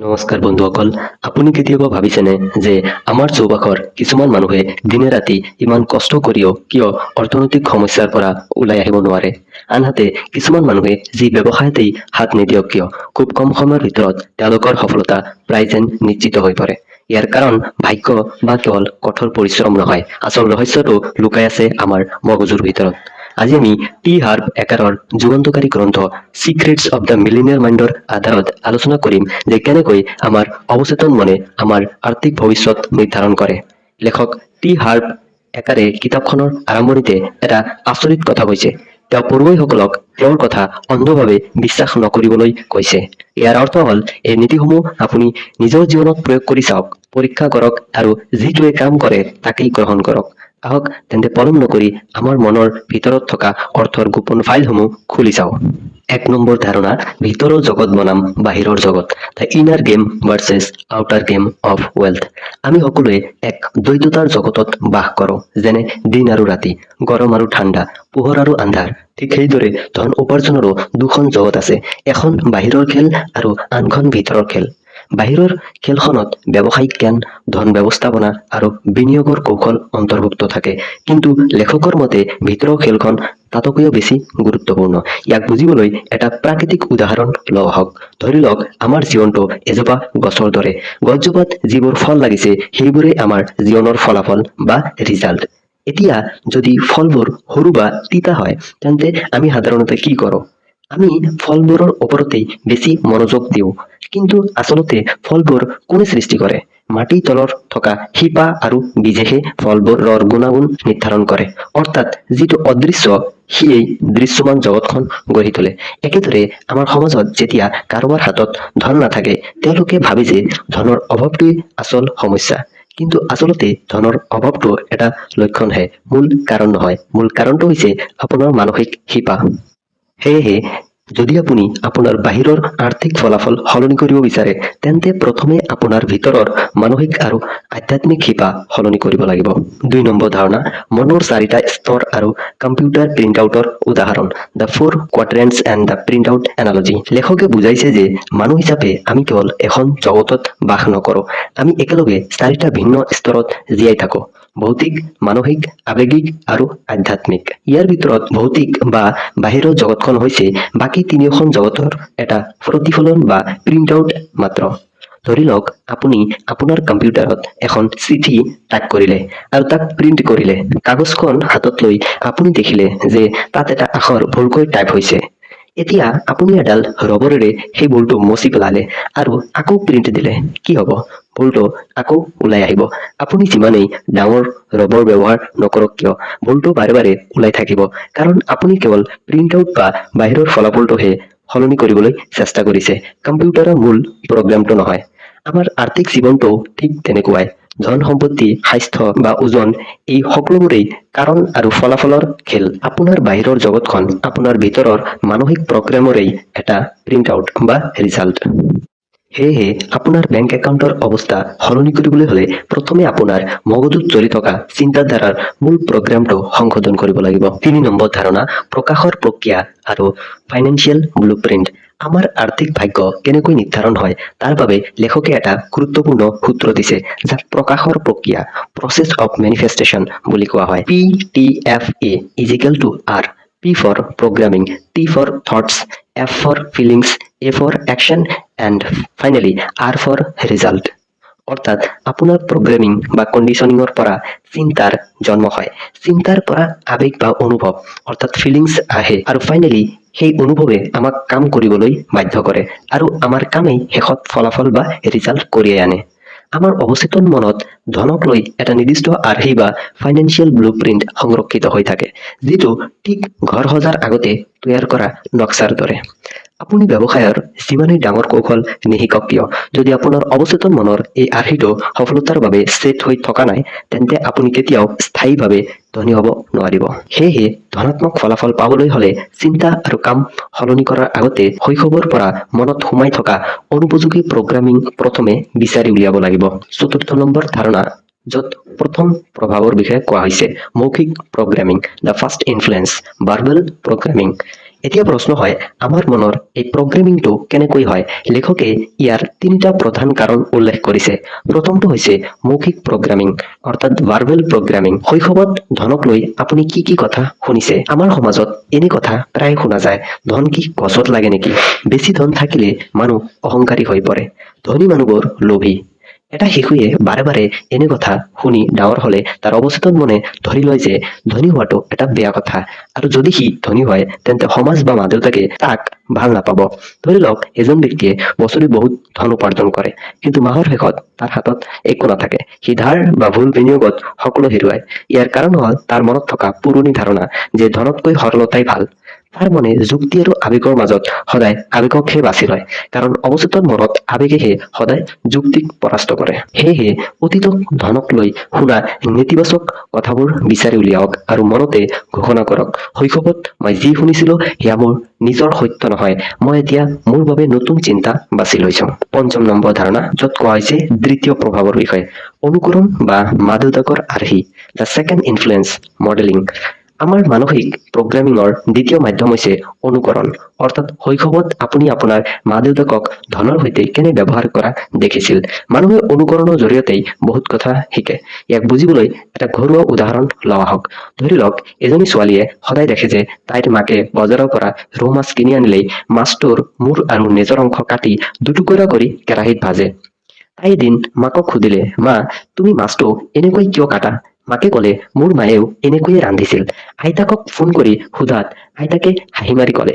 নমস্কাৰ বন্ধুসকল, আপুনি কেতিয়াবা ভাবিছেনে যে আমাৰ চৌপাশৰ কিছুমান মানুহে দিনে ৰাতি ইমান কষ্ট কৰিও কিয় অৰ্থনৈতিক সমস্যাৰ পৰা ওলাই আহিব নোৱাৰে? আনহাতে কিছুমান মানুহে যি ব্যৱসায়তেই হাত নিদিয়ক কিয়, খুব কম সময়ৰ ভিতৰত তেওঁলোকৰ সফলতা প্ৰায় যেন নিশ্চিত হৈ পৰে? ইয়াৰ কাৰণ ভাগ্য বা কেৱল কঠোৰ পৰিশ্ৰম নহয়, আচল ৰহস্যটো লুকাই আছে আমাৰ মগজুৰ ভিতৰত। আজি আমি টি হাৰ্ভ একাৰৰ যুগান্তকাৰী গ্ৰন্থ চিক্ৰেটছ অৱ the millionaire মাইণ্ডৰ আধাৰত আলোচনা কৰিম যে কেনেকৈ আমাৰ অৱচেতন মনে আমাৰ আৰ্থিক ভৱিষ্যত নিৰ্ধাৰণ কৰে। লেখক টি হাৰ্ভ একাৰে কিতাপখনৰ আৰম্ভণিতে এটা আচৰিত কথা কৈছে। তেওঁ পঢ়ুৱৈসকলক তেওঁৰ কথা অন্ধভাৱে বিশ্বাস নকৰিবলৈ কৈছে। ইয়াৰ অৰ্থ হ'ল, এই নীতিসমূহ আপুনি নিজৰ জীৱনত প্ৰয়োগ কৰি চাওক, পৰীক্ষা কৰক আৰু যিটোৱে কাম কৰে তাকেই গ্ৰহণ কৰক। আহক তেন্তে, পলম নকৰি আমাৰ মনৰ ভিতৰত থকা অৰ্থৰ গোপন ফাইলসমূহ খুলি চাওঁ। 1 নম্বৰ ধাৰণা, ভিতৰৰ জগত বনাম বাহিৰৰ জগত, the inner game versus outer game of wealth। আমি সকলোৱে এক দ্বৈততাৰ জগতত বাস কৰোঁ। যেনে দিন আৰু ৰাতি, গৰম আৰু ঠাণ্ডা, পোহৰ আৰু আন্ধাৰ, ঠিক সেইদৰে ধন উপাৰ্জনৰো দুখন জগত আছে। এখন বাহিৰৰ খেল আৰু আনখন ভিতৰৰ খেল। বাহিৰৰ খেলখনত ব্যৱসায়িক জ্ঞান, ধন ব্যৱস্থাপনা আৰু বিনিয়োগৰ কৌশল অন্তৰ্ভুক্ত থাকে। কিন্তু লেখকৰ মতে ভিতৰৰ খেলখন তাতোকৈও বেছি গুৰুত্বপূৰ্ণ। ইয়াক বুজিবলৈ এটা প্ৰাকৃতিক উদাহৰণ লওঁ আহক। ধৰি লওক, আমাৰ জীৱনটো এজোপা গছৰ দৰে। গছজোপাত যিবোৰ ফল লাগিছে, সেইবোৰেই আমাৰ জীৱনৰ ফলাফল বা ৰিজাল্ট। এতিয়া যদি ফলবোৰ সৰু বা তিতা হয়, তেন্তে আমি সাধাৰণতে কি কৰোঁ? আমি ফলবোৰৰ ওপৰতেই বেছি মনোযোগ দিওঁ। কিন্তু আচলতে ফলবোৰ কোনে সৃষ্টি কৰে? মাটিৰ তলত থকা শিপা আৰু বীজেহে ফলবোৰৰ গুণাগুণ নিৰ্ধাৰণ কৰে। অৰ্থাৎ যিটো অদৃশ্য, সিয়েই দৃশ্যমান জগতখন গঢ়ি তোলে। একেদৰে আমাৰ সমাজত যেতিয়া কাৰোবাৰ হাতত ধন নাথাকে, তেওঁলোকে ভাবে যে ধনৰ অভাৱটোৱেই আচল সমস্যা। কিন্তু আচলতে ধনৰ অভাৱটো এটা লক্ষণহে, মূল কাৰণ নহয়। মূল কাৰণটো হৈছে আপোনাৰ মানসিক শিপা। সেয়েহে যদি আপুনি আপোনাৰ বাহিৰৰ আৰ্থিক ফলাফল সলনি কৰিব বিচাৰে, তেন্তে প্ৰথমে আপোনাৰ ভিতৰৰ মানসিক আৰু আধ্যাত্মিক শিপা সলনি কৰিব লাগিব। 2 নম্বৰ ধাৰণা, মনৰ চাৰিটা স্তৰ আৰু কম্পিউটাৰ প্ৰিণ্টআউটৰ উদাহৰণ, the four quadrants and the print out analogy। লেখকে বুজাইছে যে মানুহ হিচাপে আমি কেৱল এখন জগতত বাস নকৰোঁ, আমি একেলগে চাৰিটা ভিন্ন স্তৰত জীয়াই থাকোঁ: ভৌতিক, মানসিক, আৱেগিক আৰু আধ্যাত্মিক। ইয়াৰ ভিতৰত ভৌতিক বা বাহিৰৰ জগতখন হৈছে বাকী তিনিওখন জগতৰ এটা প্ৰতিফলন বা প্ৰিণ্ট আউট মাত্ৰ। ধৰি লওক, আপুনি আপোনাৰ কম্পিউটাৰত এখন চিঠি টাইপ কৰিলে আৰু তাক প্ৰিণ্ট কৰিলে। কাগজখন হাতত লৈ আপুনি দেখিলে যে তাত এটা আখৰ ভুলকৈ টাইপ হৈছে। এতিয়া আপুনি এডাল ৰবৰেৰে সেই ভুলটো মচি পেলালে আৰু আকৌ প্ৰিণ্ট দিলে। কি হ'ব? ভুলটো আকৌ ওলাই আহিব। আপুনি যিমানেই ডাঙৰ ৰবৰ ব্যৱহাৰ নকৰক কিয়, ভুলটো বাৰে বাৰে ওলাই থাকিব, কাৰণ আপুনি কেৱল প্ৰিণ্ট আউট বা বাহিৰৰ ফলাফলটোহে সলনি কৰিবলৈ চেষ্টা কৰিছে, কম্পিউটাৰৰ মূল প্ৰগ্ৰেমটো নহয়। আমাৰ আৰ্থিক জীৱনটোও ঠিক তেনেকুৱাই। ধন সম্পত্তি, স্বাস্থ্য বা ওজন, এই সকলোবোৰেই কাৰণ আৰু ফলাফলৰ খেল। আপোনাৰ বাহিৰৰ জগতখন আপোনাৰ ভিতৰৰ মানসিক প্ৰগ্ৰেমৰেই এটা প্ৰিণ্ট আউট বা ৰিজাল্ট। সেয়েহে আপোনাৰ বেংক একাউণ্টৰ অৱস্থা সলনি কৰিবলৈ হ'লে প্ৰথমে আপোনাৰ মগজুত চলি থকা চিন্তাধাৰাৰ মূল প্ৰগ্ৰেমটো সংশোধন কৰিব লাগিব। 3 নম্বৰ ধাৰণা, প্ৰকাশৰ প্ৰক্ৰিয়া আৰু ফাইনেন্সিয়েল ব্লুপ্ৰিণ্ট। আমাৰ আৰ্থিক ভাগ্য কেনেকৈ নিৰ্ধাৰণ হয়, তাৰ বাবে লেখকে এটা গুৰুত্বপূৰ্ণ সূত্ৰ দিছে, যাক প্ৰকাশৰ প্ৰক্ৰিয়া, প্ৰচেছ অফ মেনিফেষ্টেশ্যন বুলি কোৱা হয়। PTFA is equal to R। P for programming, T for thoughts, F for feelings, A for action and finally R for result। অৰ্থাৎ আপোনাৰ প্ৰগ্ৰেমিং বা কণ্ডিশ্যনিঙৰ পৰা চিন্তাৰ জন্ম হয়, চিন্তাৰ পৰা আৱেগ বা অনুভৱ অৰ্থাৎ ফিলিংছ আহে আৰু ফাইনেলি সেই অনুভৱে আমাক কাম কৰিবলৈ বাধ্য কৰে আৰু আমাৰ কামেই শেষত ফলাফল বা ৰিজাল্ট কঢ়িয়াই আনে। আমাৰ অৱচেতন মনত ধনক লৈ এটা নিৰ্দিষ্ট আৰ্হি বা ফাইনেন্সিয়েল ব্লু প্ৰিণ্ট সংৰক্ষিত হৈ থাকে, যিটো ঠিক ঘৰ সজাৰ আগতে তৈয়াৰ কৰা নক্সাৰ দৰে। আপুনি ব্যৱসায়ৰ যিমানেই ডাঙৰ কৌশল নিশিকক কিয়, যদি আপোনাৰ অৱচেতন মনৰ এই আৰ্হিটো সফলতাৰ বাবে ছেট হৈ থকা নাই, তেন্তে আপুনি কেতিয়াও স্থায়ীভাৱে ধনী হ'ব নোৱাৰিব। সেয়েহে ধনাত্মক ফলাফল পাবলৈ হ'লে চিন্তা আৰু কাম সলনি কৰাৰ আগতে শৈশৱৰ পৰা মনত সোমাই থকা অনুপযোগী প্ৰগ্ৰামিং প্ৰথমে বিচাৰি উলিয়াব লাগিব। চতুৰ্থ নম্বৰ ধাৰণা, য'ত প্ৰথম প্ৰভাৱৰ বিষয়ে কোৱা হৈছে, মৌখিক programming, the first influence, verbal programming। এতিয়া প্ৰশ্ন হয়, আমাৰ মনৰ এই প্ৰগ্ৰেমিংটো কেনেকৈ হয়? লেখকে ইয়াৰ তিনিটা প্ৰধান কাৰণ উল্লেখ কৰিছে। প্ৰথমটো হৈছে মৌখিক প্ৰগ্ৰামিং, অৰ্থাৎ ভাৰ্বেল প্ৰগ্ৰামিং। শৈশৱত ধনক লৈ আপুনি কি কি কথা শুনিছে? আমাৰ সমাজত এনে কথা প্ৰায় শুনা যায়, "ধন কি গছত লাগে নেকি?" "বেছি ধন থাকিলে মানুহ অহংকাৰী হৈ পৰে।" "ধনী মানুহবোৰ লোভী।" এটা শিশুৱে বাৰে বাৰে এনে কথা শুনি ডাঙৰ হলে তাৰ অৱচেতন মনে ধৰি লয় যে ধনী হোৱাটো এটা বেয়া কথা আৰু যদি সি ধনী হয়, তেন্তে সমাজ বা মা দেউতাকে তাক ভাল নাপাব। ধৰি লওক, এজন ব্যক্তিয়ে বছৰি বহুত ধন উপাৰ্জন কৰে, কিন্তু মাহৰ শেষত তাৰ হাতত একো নাথাকে। সি ধাৰ বা ভুল বিনিয়োগত সকলো হেৰুৱায়। ইয়াৰ কাৰণ হ'ল তাৰ মনত থকা পুৰণি ধাৰণা যে ধনতকৈ সৰলতাই ভাল। তাৰ মনে যুক্তি আৰু আৱেগৰ মাজত সদায় আৱেগকহে বাছি লয়, কাৰণ অৱচেতন মনত আৱেগেহে সদায় যুক্তিক পৰাস্ত কৰে। সেয়েহে অতীতক ধনক লৈ শুনা নেতিবাচক কথাবোৰ বিচাৰি উলিয়াওক আৰু মনতে ঘোষণা কৰক, "শৈশৱত মই যি শুনিছিলো সেয়া মোৰ নিজৰ সত্য নহয়। মই এতিয়া মোৰ বাবে নতুন চিন্তা বাছি লৈছো।" পঞ্চম নম্বৰ ধাৰণা, য'ত কোৱা হৈছে দ্বিতীয় প্ৰভাৱৰ বিষয়ে, অনুকৰণ বা মা দেউতাকৰ আৰ্হি, the second influence, modelling. আমাৰ মানসিক প্ৰগ্ৰামিঙৰ দ্বিতীয় মাধ্যম হৈছে অনুকৰণ। অৰ্থাৎ শৈশৱত আপুনি আপোনাৰ মা দেউতাকক ধনৰ সৈতে কেনে ব্যৱহাৰ কৰা দেখিছিল। মানুহে অনুকৰণৰ জৰিয়তেই বহুত কথা শিকে। ইয়াক বুজিবলৈ এটা ঘৰুৱা উদাহৰণ লোৱা হওক। ধৰি লওক, এজনী ছোৱালীয়ে সদায় দেখে যে তাইৰ মাকে বজাৰৰ পৰা ৰৌ মাছ কিনি আনিলেই মাছটোৰ মূৰ আৰু নেজৰ অংশ কাটি দুটুকুৰা কৰি কেৰাহীত ভাজে। তাই এদিন মাকক সুধিলে, "মা, তুমি মাছটো এনেকৈ কিয় কাটা?" মাকে ক'লে, "মোৰ মায়েও এনেকৈয়ে ৰান্ধিছিল।" আইতাকক ফোন কৰি সোধাত আইতাকে হাঁহি মাৰি ক'লে,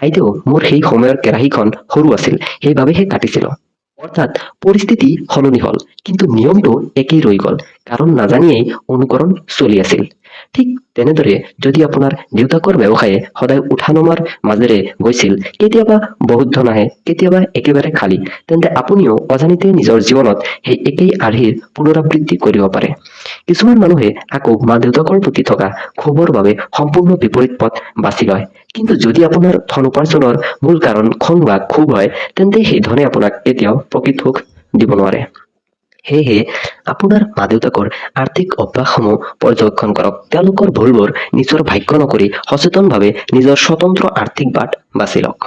"আইদেউ, মোৰ সেই সময়ৰ কেৰাহীখন সৰু আছিল, সেইবাবেহে কাটিছিলো।" অৰ্থাৎ পৰিস্থিতি সলনি হ'ল, কিন্তু নিয়মটো একেই ৰৈ গ'ল, কাৰণ নাজানিয়েই অনুকৰণ চলি আছিল। ঠিক তেনেদৰে যদি আপোনাৰ দেউতাকৰ ব্যৱসায়ে সদায় উঠা নমাৰ মাজেৰে গৈছিল, কেতিয়াবা বহুত ধন আহে, কেতিয়াবা একেবাৰে খালী, তেন্তে আপুনিও অজানিতে নিজৰ জীৱনত সেই একেই আৰ্হিৰ পুনৰাবৃত্তি কৰিব পাৰে। কিছুমান মানুহে আকৌ মা দেউতাকৰ প্ৰতি থকা ক্ষোভৰ বাবে সম্পূৰ্ণ বিপৰীত পথ বাছি লয়। কিন্তু যদি আপোনাৰ ধন উপাৰ্জনৰ মূল কাৰণ খং বা ক্ষোভ হয়, তেন্তে সেই ধনে আপোনাক কেতিয়াও প্ৰকৃত সুখ দিব নোৱাৰে। সেয়েহে আপোনাৰ মা দেউতাকৰ আৰ্থিক অভ্যাসসমূহ পৰ্যবেক্ষণ কৰক। তেওঁলোকৰ ভুলবোৰ নিজৰ ভাগ্য নকৰি সচেতনভাৱে নিজৰ স্বতন্ত্ৰ আৰ্থিক বাট বাছি লওক।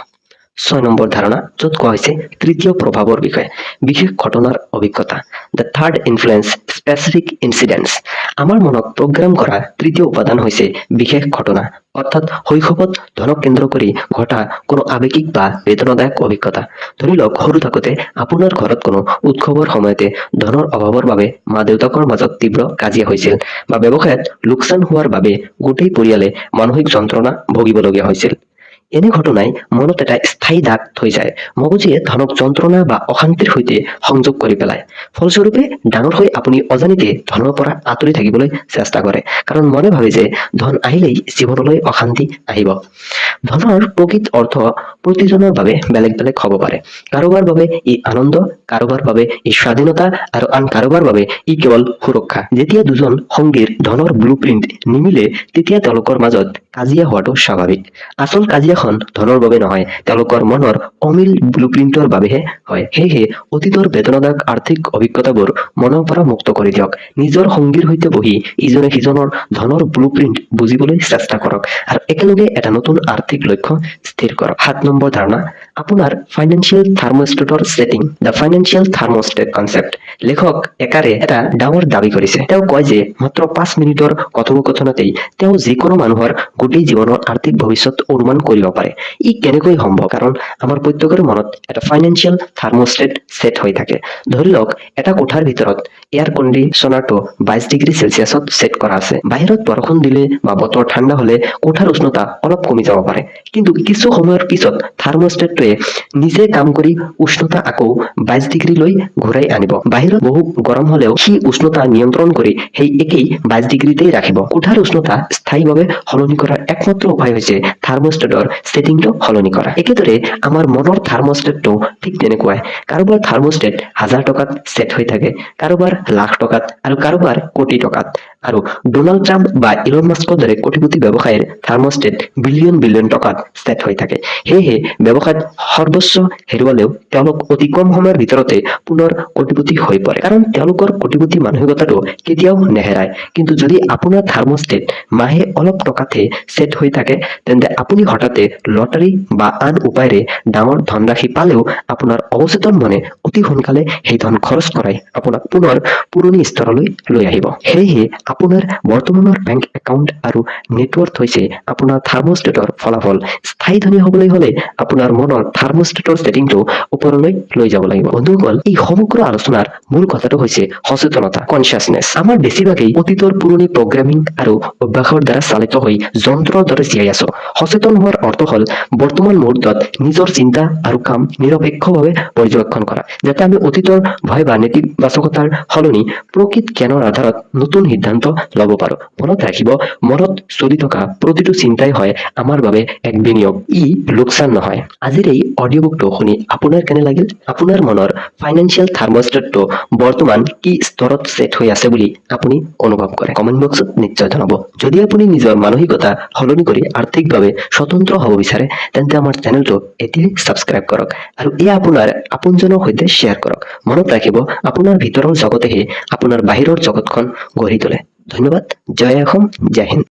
6 নম্বৰ ধাৰণা, য'ত কোৱা হৈছে তৃতীয় প্ৰভাৱৰ বিষয়ে, বিশেষ ঘটনাৰ অভিজ্ঞতা, the third influence, specific incidents. আমাৰ মনক প্ৰগ্ৰাম কৰা তৃতীয় উপাদান হৈছে বিশেষ ঘটনা, অৰ্থাৎ শৈশৱত ধনক কেন্দ্ৰ কৰি ঘটা কোনো আৱেগিক বা বেদনাদায়ক অভিজ্ঞতা। ধৰি লওক, সৰু থাকোঁতে আপোনাৰ ঘৰত কোনো উৎসৱৰ সময়তে ধনৰ অভাৱৰ বাবে মা দেউতাকৰ মাজত তীব্ৰ কাজিয়া হৈছিল বা ব্যৱসায়ত লোকচান হোৱাৰ বাবে গোটেই পৰিয়ালে মানসিক যন্ত্ৰণা ভুগিবলগীয়া হৈছিল। এনে ঘটনাই মনত এটা স্থায়ী দাগ থৈ যায়। মগজুৱে ধনক যন্ত্ৰণা বা অশান্তিৰ সৈতে সংযোগ কৰি পেলায়। ফলস্বৰূপে ডাঙৰ হৈ আপুনি অজানিতে ধনৰ পৰা আঁতৰি থাকিবলৈ চেষ্টা কৰে, কাৰণ মনে ভাবে যে ধন আহিলেই জীৱনলৈ অশান্তি আহিব। ধনৰ প্ৰকৃত অৰ্থ প্ৰতিজনৰ বাবে বেলেগ বেলেগ হ'ব পাৰে। কাৰোবাৰ বাবে ই আনন্দ, কাৰোবাৰ বাবে ই স্বাধীনতা আৰু আন কাৰোবাৰ বাবে ই কেৱল সুৰক্ষা। যেতিয়া দুজন সংগীৰ ধনৰ ব্লু প্ৰিণ্ট নিমিলে, তেতিয়া তেওঁলোকৰ মাজত কাজিয়া হোৱাটো স্বাভাৱিক। আচল কাজিয়াখন ধনৰ বাবে নহয়, তেওঁলোকৰ মনৰ অমিল ব্লু প্ৰিণ্টৰ বাবেহে হয়। সেয়েহে অতীতৰ বেদনাদায়ক আৰ্থিক অভিজ্ঞতাবোৰ মনৰ পৰা মুক্ত কৰি দিয়ক। নিজৰ সংগীৰ সৈতে বহি ইজনে সিজনৰ ধনৰ ব্লু প্ৰিণ্ট বুজিবলৈ চেষ্টা কৰক আৰু একেলগে এটা নতুন আৰ্থিক লক্ষ্য স্থিৰ কৰক। 7 নম্বৰ ধাৰণা, আপোনাৰ financial থাৰ্মোষ্টেটৰ setting, the financial thermostat concept. লেখক একাৰে এটা ডাঙৰ দাবী কৰিছে। তেওঁ কয় যে মাত্ৰ 5 মিনিটৰ কথোপকথনতেই তেওঁ যিকোনো মানুহৰ গোটেই জীৱনৰ আৰ্থিক ভৱিষ্যত অনুমান কৰিব পাৰে। ই কেনেকৈ সম্ভৱ? কাৰণ আমাৰ প্ৰত্যেকৰে মনত এটা ফাইনেন্সিয়েল থাৰ্মোষ্টেট ছেট হৈ থাকে। ধৰি লওক, এটা কোঠাৰ ভিতৰত এয়াৰ কণ্ডিচনাৰটো 22 ডিগ্ৰী চেলচিয়াছত ছেট কৰা আছে। বাহিৰত বৰষুণ দিলে বা বতৰ ঠাণ্ডা হলে কোঠাৰ উষ্ণতা অলপ কমি যাব পাৰে, কিন্তু কিছু সময়ৰ পিছত থাৰ্মোষ্টেটটোৱে নিজে কাম কৰি উষ্ণতা আকৌ 22 ডিগ্ৰীলৈ ঘূৰাই আনিব। বাহিৰত বহু গৰম হলেও সি উষ্ণতা নিয়ন্ত্ৰণ কৰি সেই একেই 22 ডিগ্ৰীতেই ৰাখিব। কোঠাৰ উষ্ণতা স্থায়ীভাৱে সলনি কৰাৰ একমাত্ৰ উপায় হৈছে থাৰ্মোষ্টেটৰ ছেটিংটো সলনি কৰা। একেদৰে আমাৰ মনৰ থাৰ্মোষ্টেটটো ঠিক তেনেকুৱাই। কাৰোবাৰ থাৰ্মোষ্টেট হাজাৰ টকাত ছেট হৈ থাকে, কাৰোবাৰ লাখ টকাত আৰু কাৰোবাৰ কোটি টকাত। আৰু ডোনাল্ড ট্ৰাম্প বা ইলন মাস্কৰ দৰে কোটিপতি ব্যৱসায়ীৰ থাৰ্মষ্টেট বিলিয়ন বিলিয়ন টকাত ছেট হৈ থাকে। সেয়েহে ব্যৱসায়ত সৰ্বস্ব হেৰুৱালেও তেওঁলোক অতি কম সময়ৰ ভিতৰতে পুনৰ কোটিপতি হৈ পৰে, কাৰণ তেওঁলোকৰ কোটিপতি মানসিকতাটো কেতিয়াও নেহেৰায়। কিন্তু যদি আপোনাৰ থাৰ্মষ্টেট মাহে অলপ টকাতহে ছেট হৈ থাকে, তেন্তে আপুনি হঠাতে লটাৰী বা আন উপায়েৰে ডাঙৰ ধনৰাশি পালেও আপোনাৰ অৱচেতন মনে অতি সোনকালে সেই ধন খৰচ কৰাই আপোনাক পুনৰ পুৰণি স্তৰলৈ লৈ আহিব। সেয়েহে আপোনাৰ বৰ্তমানৰ বেংক একাউণ্ট আৰু নেটৱৰ্থ হৈছে আপোনাৰ থাৰ্মষ্টেটৰ ফলাফল। স্থায়ী ধনী হ'বলৈ হ'লে আপোনাৰ মনৰ থাৰ্মষ্টেটৰ ছেটিংটো ওপৰলৈ লৈ যাব লাগিব। বন্ধুসকল, এই সমগ্ৰ আলোচনাৰ মূল কথাটো হৈছে সচেতনতা, কনচিয়াছনেছ। আমাৰ বেছিভাগেই অতীতৰ পুৰণি প্ৰগ্ৰামিং আৰু অভ্যাসৰ দ্বাৰা চালিত হৈ যন্ত্ৰৰ দৰে জীয়াই আছো। সচেতন হোৱাৰ অৰ্থ হ'ল বৰ্তমান মুহূৰ্তত নিজৰ চিন্তা আৰু কাম নিৰপেক্ষভাৱে পৰ্যবেক্ষণ কৰা, যাতে আমি অতীতৰ ভয় বা নেতিবাচকতাৰ সলনি প্ৰকৃত জ্ঞানৰ আধাৰত নতুন সিদ্ধান্ত ল'ব পাৰো। মনত ৰাখিব, মনত চলি থকা প্ৰতিটো চিন্তাই হয় আমাৰ বাবে এক বিনিয়োগ, ই লোকচান নহয়। আজিৰ এই অডিঅ' বুকটো শুনি আপোনাৰ কেনে লাগিল? আপোনাৰ মনৰ ফাইনেন্সিয়েল থাৰ্মষ্টেটটো বৰ্তমান কি স্তৰত ছেট হৈ আছে বুলি আপুনি অনুভৱ কৰে? কমেণ্ট বক্সত নিশ্চয় জনাব। যদি আপুনি নিজৰ মানসিকতা সলনি কৰি আৰ্থিকভাৱে স্বতন্ত্ৰ হ'ব বিচাৰে, তেন্তে আমাৰ চেনেলটো এতিয়াই ছাবস্ক্ৰাইব কৰক আৰু এয়া আপোনাৰ আপোনজনৰ সৈতে শ্বেয়াৰ কৰক। মনত ৰাখিব, আপোনাৰ ভিতৰৰ জগতেহে আপোনাৰ বাহিৰৰ জগতখন গঢ়ি তোলে। ধন্যবাদ। জয় অসম, জয় হিন্দ।